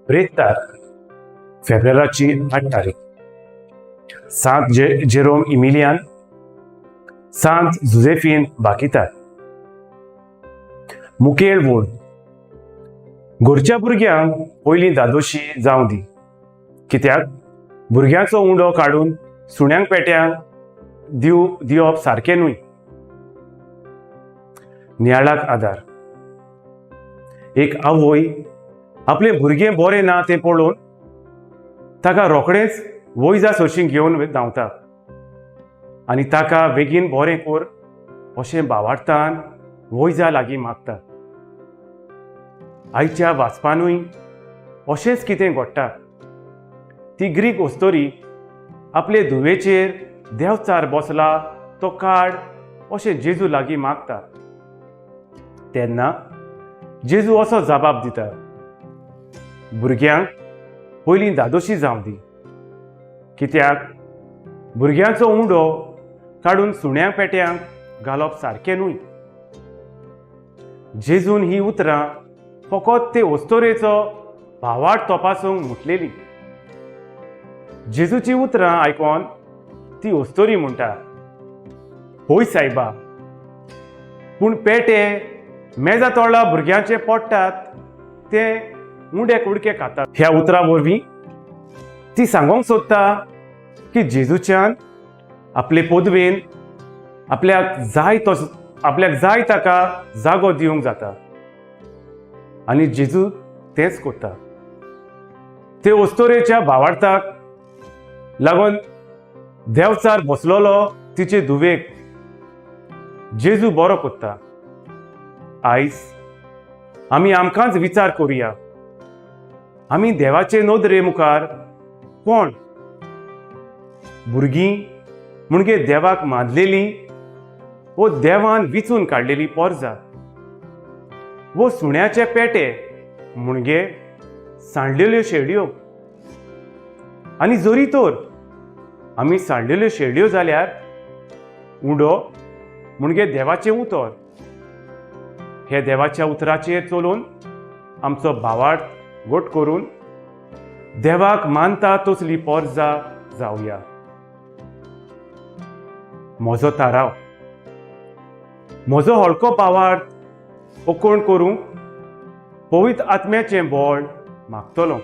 ब्रेस्तार फेब्रेराची 8 तारीख. सांत जेरोम इमिलियान, सांत जुझेफीन बाकितार. मुखेल वोड. घरच्या भुरग्यांक पयलीं दादोशी जावं दी, कित्याक भुरग्यांचो उंडो काडून सुण्यांक पेट्यांक दिवप सारकें न्हय. नियाळाक आदार. एक आवय आपलें भुरगें बरें ना तें पळोवन ताका रोखडेंच वैजा सरशीं घेवन धांवता आनी ताका बेगीन बरें कर अशें भावार्थान वैजा लागीं मागता. आयच्या वाचपानूय अशेंच कितें घडटा. ती ग्रीक अस्तोरी आपले धुवेचेर देंवचार बसला तो काड अशें जेजू लागीं मागता. तेन्ना जेजू असो जबाब दिता, भुरग्यांक पयलीं धादोशी जावं दी, कित्याक भुरग्यांचो उंडो काडून सुण्या पेट्यांक घालप सारकें न्हय. जेजून ही उतरां फकत ते अस्तोरेचो भावार्थ तपासूंक म्हटलेली. जेजूची उतरां आयकोन ती अस्तोरी म्हणटा, होय सायबा, पूण पेटे मेजा तोळा भुरग्यांचे पडटात ते उंडे कुडके खातात. ह्या उतरां वरवीं ती सांगोंक सोदता की जेजूच्यान आपले पदवेन आपल्याक जाय तो आपल्याक जाय ताका जागो दिवंक जाता आनी जेजू तेंच करता. ते अस्तोरेच्या भावार्थाक लागून देंवचार बसलोलो तिचे धुवेक जेजू बरो करता. आयज आमी आमकांच विचार करुया, आमी देवाचे नदरे मुखार कोण? भुरगीं म्हणजे देवाक मानलेली वो देवान विचून काडलेली पोरजा, वो सुण्याचे पेटे म्हणजे सांडलेल्यो शेळयो. आनी जरी तर आमी सांडलेल्यो शेळयो जाल्यार उंडो म्हणजे देवाचें उतर. हे देवाच्या उतराचेर चलोवन आमचो भावार्थ घट करून देवाक मानता तसली पोरजा जावया. म्हजो थाराव. म्हजो हलको भावार्थ ओकोण करूंक पवित्र आत्म्याचें बळ मागतलो.